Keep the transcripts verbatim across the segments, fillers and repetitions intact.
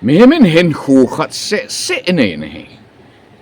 Mihem in hinkho khat seh seh inei in ahi.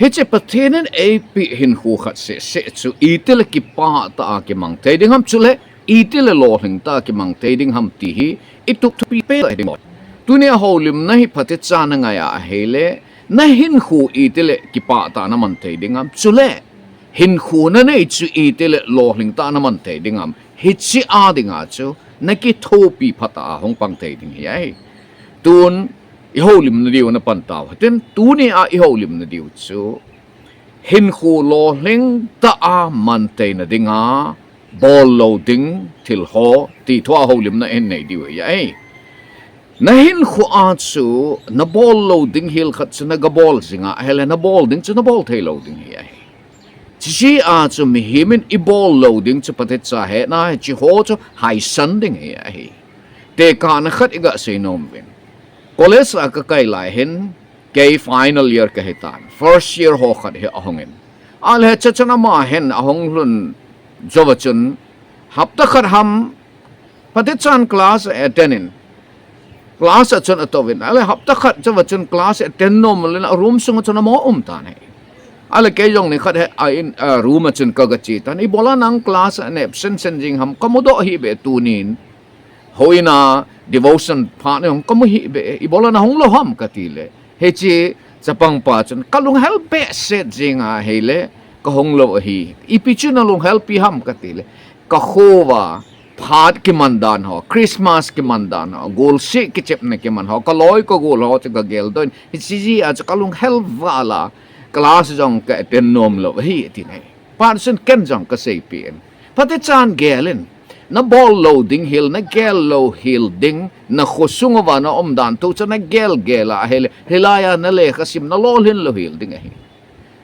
Hiche Pathen in eipeh hinkho khat seh seh chu itile kipah tah a kimang thei ding ham, chule itile lolhing tah a kimang thei ding ham ti hi itup thupi peh ding. Tunia houlimna hi phatechan nangai a ahile, nahinkho itile kipah tah a naman thei ding ham, chule hinkho nanei chu itile lolhing tah a naman thei ding ham, hiche a dinga chu nakithopi phatah a hung pang thei ding hi ahi. Tun ihoulimna diu napan tau hitin, tunia ihoulimna diu chu hinkho lolhing tah a man theina dinga bol lou ding thil ho ti thua houlimna ihin nei diu hi ahi. Nahinkho a chu nabol lou ding hel khat chu nagabol jing a ahile, nabol ding chu nabol thei lou ding hi ahi. Hiche a chu mihem in ibol lou ding chu phatecha hetna hiche ho chu haisan ding hi ahi. Tekahna khat iga seinom uvin. College a kakai lai hin, kei final year kahitan, first year ho khat hi ahungin. Ahile hiche chun ama hin ahung lhun jouva chun, hapta khat ham phatechan class a attend in, class a chun atouvin, ahile hapta khat jouva chun class attend nom len a room sunga chun amo um tan ahi. Ahile kei jong nikhat hi a in, a room a chun kaga che tan, ibola nang class a na absent sen jing ham, kamudoh hih beh tunin. Houin a devotion phat ni hung kamu hih beh, ibola nahung lou ham katile, hiche chapangpa chun kalunghel behseh jing a ahile, kahung lou ahi. Ipi chu nalunghelpi ham katile, kakho uva phat kiman dan ho, Christmas kiman dan ho, golseh kichepna kiman ho, kaloi kagol ho chu kageldoh in, hiche jeh a chu kalunghel val a class jong ka attend nom lou ahi, ati nai. Phat chun ken jong kaseipeh in, phatechan gel in, nabol lou ding hel, nagel lou hel ding, nakho sung uva naum dan thu chu nagel gel a ahile, hilai a nalekha sim nalolhin lou hel ding ahi.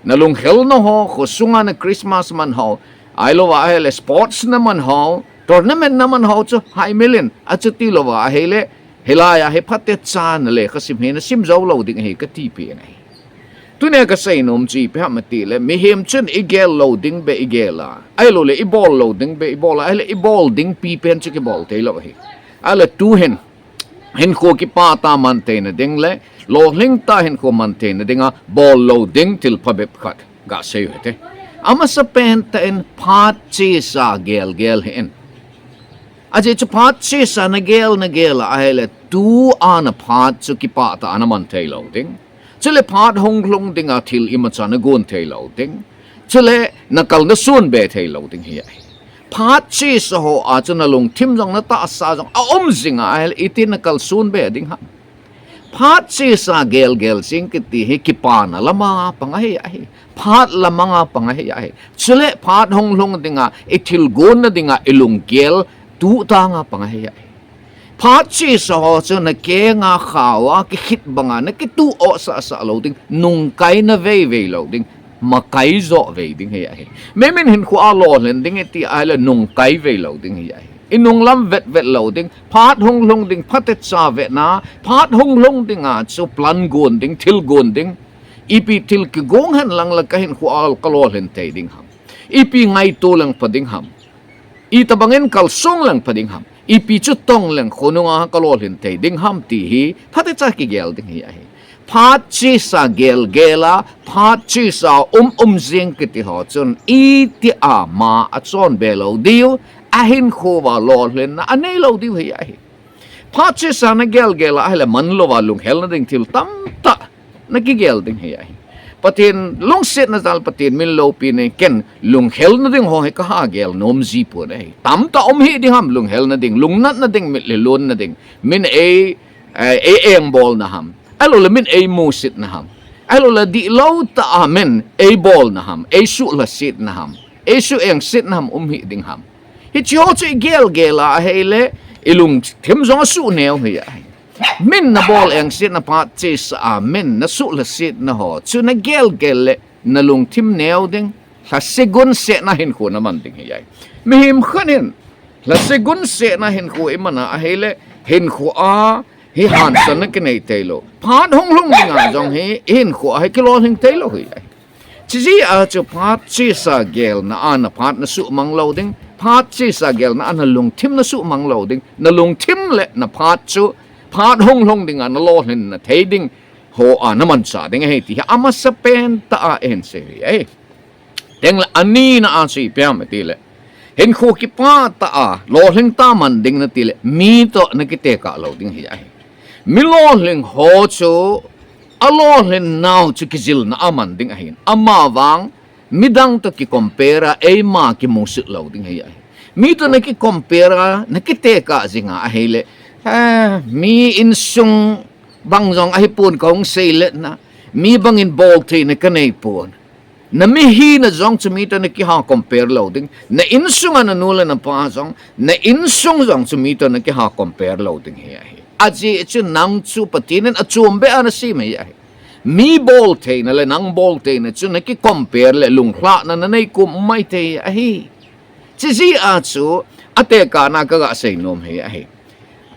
Nalunghelna ho, kho sunga na Christmas man ho, ahilouva ahile sports naman ho, tournament naman ho chu haimil in, achuti louva ahile, hilai a hi phatechan nalekha sim hi nasim jou lou ding ahi katipeh in ahi. Tunia kaseinom chu ipi ham atile, mihem chun igel lou ding beh igel a, ahiloule ibol lou ding beh ibol a, ahile ibol ding pipen chu kibol thei lou ahi. Ahile tuhin hinkho kipah tah a man theina ding le lolhing tah a hinkho man theina dinga bol lou ding thil phabep khat gasei u hite. Amasapen tah in phat chesa gelgel hih in. Ajeh chu phat chesa nagel nagel a ahile, tua naphat chu kipah tah a naman thei lou ding. Chule phat hunglhung dinga thil imacha nagon thei lou ding. Chule nakal nasunbe thei lou ding hi ahi. Phat chesa ho a chu nalungthim jong natahsa jong aum jing a ahile, iti nakal sunbe ding ham? Phat chesa gelgel jing kiti hi kipana lama pang ahi ahi. Phat lamanga pang ahi ahi. Chule phat hunglhung dinga, ithilgonna dinga ilunggel tuhtanga pang ahi ahi. Phat chesa ho chu nakenga khao a kikhit banga nakituh ohsahsah lou ding, nungkai naveivei lou ding, makai joh vei ding hi ahi. Mihem in hinkho a lolhin ding iti ahile nungkai vei lou ding hi ahi. Inunglam vetvet lou ding, phat hunglhung ding, phatecha vetna, phat hunglhung dinga chu plan gon ding, thil gon ding. Ipi thil kigong henlang le kahinkho a kalolhin thei ding ham? Ipi ngaito leng pha ding ham? Itobangin kalsong leng pha ding ham? Ipi chu tong leng khonunga kalolhin thei ding ham ti hi phatecha kigel ding hi ahi. Phat chesa gelgel a, phat chesa um um jing kiti ho chun itia ma achonbe lou diu, ahinkho uva lolhinna anei lou diu hi ahi. Phat chesa nagelgel a ahile manlouva lunghelna ding thil tamtah nakigel ding hi ahi. Pathen lungsetna jal, Pathen min loupina ken lunghelna ding ho hi kaha gel nom jipon ahi. Tamtah um hih ding ham lunghelna ding, lungnatna ding, mitlhi lonna ding, min ei, eh, ei engbolna ham, ahiloule min eimusitna ham, ahiloule dihlou tah a min eibolna ham, eisuhlhasetna ham, eisuhengsetna ham um hih ding ham? Hiche ho chu igelgel a ahile, ilungthim jong asuh neo hi ahi. Min nabol engsetna, phat chesa a min nasuhlhasetna ho chu nagelgel le nalungthim neo ding, lhasegun sehna hinkho naman ding hi ahi. Mihem khat in lhasegun sehna hinkho iman a ahile, hinkho a hi hansanna kinei theilou, phat hunglhung dinga jong hi hinkho a hi kilolhing theilou hi ahi. Chujeh a chu phat chesa gelna a naphat nasuhmang lou ding, phat chesa gelna a nalungthim nasuhmang lou ding, nalungthim le naphat chu phat hung lhung dinga nalolhin na thei ding ho a namanchah ding ahi ti hi amasapen tah a eihin sei hi ahi. Tengle anina a chu ipi ham itile, hinkho kipah tah a lolhing tah a man ding nati le mi toh nakitekah lou ding hi ahi. Mi lolhing ho chu alolhin nau chu kijilna a man ding ahin, amavang midang toh kicompare a eima kimusut lou ding hi ahi. Mi toh nakicompare a nakitekah jinga ahile, mi insung bang jong ahipon kahung seiletna, mi bangin boltheina kaneipon. Na mihina jong chu mi toh nakiha compare lou ding. Na insunga nanu le napa jong, na insung jong chu mi toh nakiha compare lou ding hi ahi. Ajeh chu nang chu Pathen in achombeh a nasem hi ahi. Mi boltheina le nang boltheina chu nakicompare le lunglhahna nanei kum maithei ahi. Chujeh a chu atekahna kaga seinom hi ahi.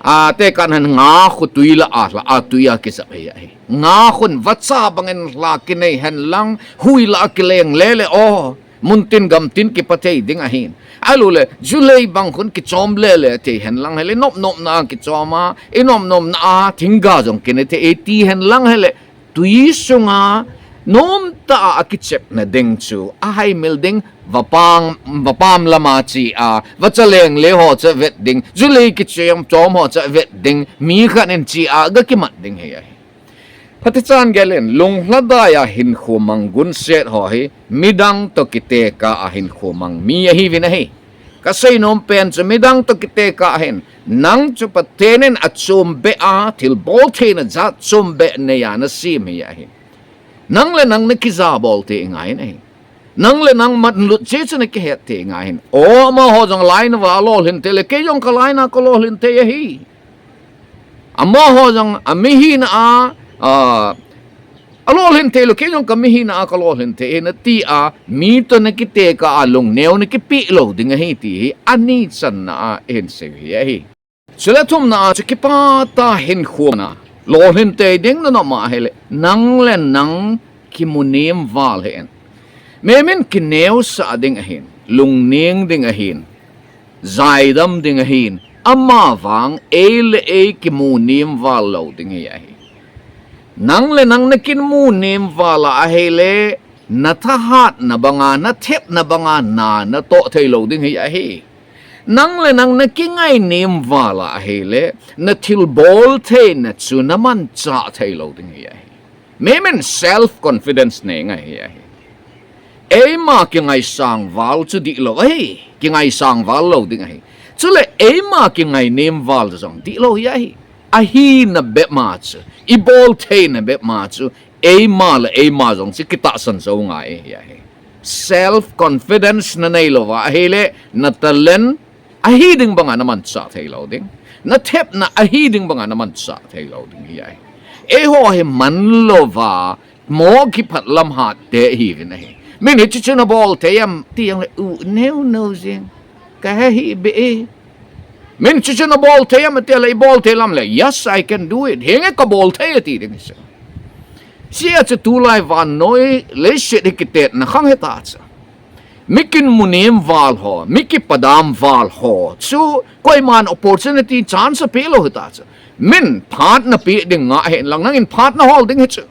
Atekahna nga khu tui lah a lha a, tui a kijap hi ahi. Nga khun vacha bangin lha kinei henlang, hui lah a kilengle le o, muntin gamtin kipha thei ding ahin. Ahilou le julei bang khun kichom lele thei henlang hile, nopnopna a kichom a, inopnopna a thingga jong kine thei e ti henlang hile, tui sunga nomtah a akichepna ding chu ahaimil ding. Vapam, vapam lama che a, vacha lengle ho chu avet ding, julei kichom chom ho chu avet ding, mi khat in che a aga kimat ding hi ahi. Phatechan gel in, lunglhadai a hinkho mang gunset ho hi midang toh kitekah a hinkho mang mi ahiuvin ahi. Kaseinom pen chu midang toh kitekah a hin, nang chu Pathen in achombeh a, thilboltheina jat chombeh nei a nasem hi ahi. Nang le nang nakijabol thei ngai in ahi. Nang le nang manlut cheh chu nakihet thei ngai in. O, amaho jong alainava alolhin thei le, kei jong kalaina kalolhin thei ahi. Amaho jong amihina a, a, alolhin thei lou, kei jong kamihina a kalolhin thei ahi nati a, mi toh nakitekah a lungneo nakipeh lou ding ahi ti hi anichanna a eihin sei hi ahi. Chule thumna a chu kipah tah a hinkho a lolhin thei ding nanop ahile, nang le nang kimunem val hih in. Mimin kineosah ding ahin, lungning ding ahin, jaidam ding ahin, amavang ei le ei kimunem val lou ding hi ahi. Nang le nang nakimunem val a ahile, nathahatna banga, nathepna banga na natoh thei lou ding hi ahi. Nang le nang nakingainem val a ahile, nathilboltheina chu namanchah thei lou ding hi ahi. Mimin self confidence nei ngai hi ahi. Eima kingaisang val chu dihlou ahi, kingaisang val lou ding ahi. Chule eima kingainem val jong dihlou hi ahi. Ahina bep ma chu, iboltheina bep ma chu, eima le eima jong chu kitahsan jou ngai hi ahi. Self confidence nanei louva ahile, natalent ahi ding banga namanchah thei lou ding, nathepna ahi ding banga namanchah thei lou ding hi ahi. Eiho hi manlouva mo kiphat lam hat te ihiuvin ahi. Min hiche chu nabol thei em ti jongle, u neo neo jeng kahi beh e. Min hiche chu nabol thei em ati le, ibol thei lam le, yes, I can do it, henge kabol thei ati ding chu. Hiche chu tulai vannoi leiset hi kitetna khang hita chu. Mi kimunem val ho, mi kipadam val ho chu koiman opportunity, chance apeh lou hita chu. Min phat napeh ding ngah hen lang, nangin phat nahol ding hi chu.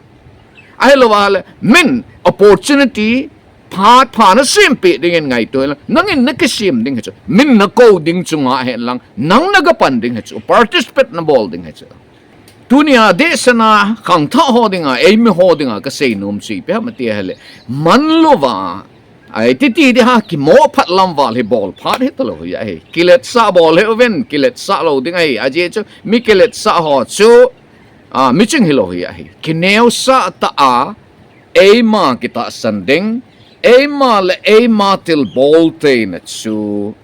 Ahilouva le, min opportunity, phat pha nasempeh dingin ngaito hen lang, nangin nakisem ding hi chu. Min nakou ding chu ngah hen lang, nang nagapan ding hi chu, participate nabol ding hi chu. Tunia dehset a khangthah ho dinga, eimi ho dinga kaseinom chu ipi ham ati ahile, manlouva, ai titi ding a kimo phat lam val hi bol phat hitalou hi ahi. Kiletsah bol hih uvin, kiletsah lou ding ahi. Ajeh chu mi kiletsah ho chu, a, miching hilou hi ahi. Kineosah tah a, eima kitahsan ding, eima le eima thilboltheina chu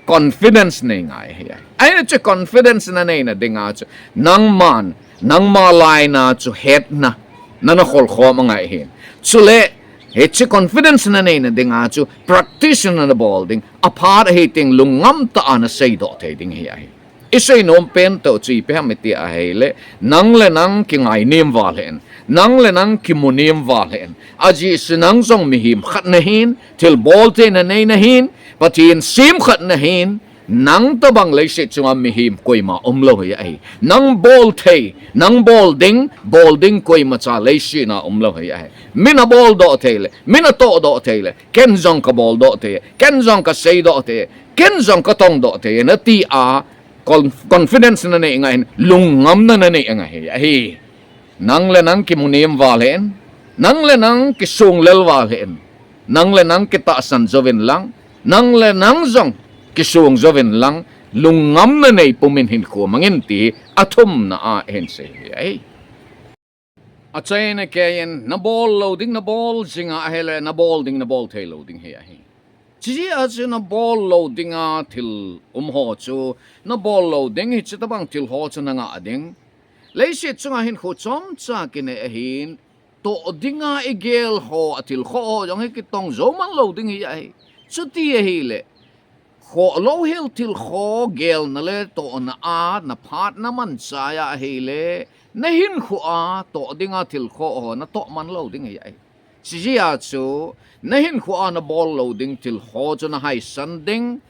confidence nei ngai hi ahi. Ahina chu confidence naneina dinga chu, nangman, nangma laina chu hetna nana kholkhom angai hin. Chule, hiche confidence naneina dinga chu practice nanabol ding, aphat ahi teng lungngam tah a naseidoh thei ding hi ahi. Iseinom pen toh chu ipi ham iti ahile, nang le nang kingainem val hen, nang le nang kimunem val hen. Ajeh chu nang jong mihem khat nahin, thilboltheina nei nahin, Pathen sem khat nahin, Nang tabang leiset chunga mihem koima umlou hi ahi. Nang bol thei, nang bol ding, bol ding koimacha leiset a umlou hi ahi. Min abol doh thei le, min atoh doh thei le, ken jong kabol doh thei, ken jong kasei doh thei, ken jong katong doh thei, nati a con-, confidence nanei ngai hin, lungngam nanei ngai hi ahi. Nang le nang kimunem val hen, nang le nang kisung lel val hen, nang le nang kitahsan jouvin lang, nang le nang jong kisung jouvin lang, lungngam nanei pumin hinkho mangin ti athumna a hin sei hi ahi. Achaina keiyin nabol lou ding nabol jing ahile nabol ding nabol thei lou ding hi ahi. Chijeh a chu nabol lou dinga thil um ho chu, nabol lou ding hiche tabang thil ho chu nangah ding. Leiset chunga hinkho chomcha kinei ahin, toh dinga igel ho, athil khoh ho jong hi kitong jou man lou ding hi ahi. Chuti ahile, khoh louhel thil khoh gelna le tohna a naphat naman chai ahile, nahinkho a toh dinga thil khoh ho natoh man lou ding hi ahi. Chijeh a chu, nahinkho a nabol lou ding thil khoh chu nahaisan ding,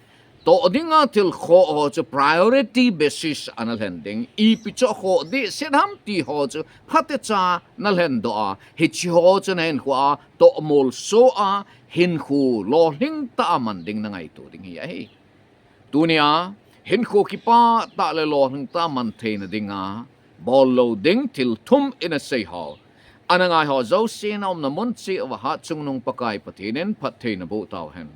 toh dinga thil khoh ho chu priority basis a nalhen ding, ipi choh khoh ding setham ti ho chu phatecha nalhen doh a, hiche ho chu nahinkho a toh molso a, hinkho lolhing tah a man ding nangaito ding hi ahi. Tunia, hinkho kipah tah le lolhing tah a man theina dinga, bol lou ding thil thum ina sei ho, ana ngai ho jouse naumna mun cheh uva Hatchungnung Pakai Pathen in phatthei naboh tauhen.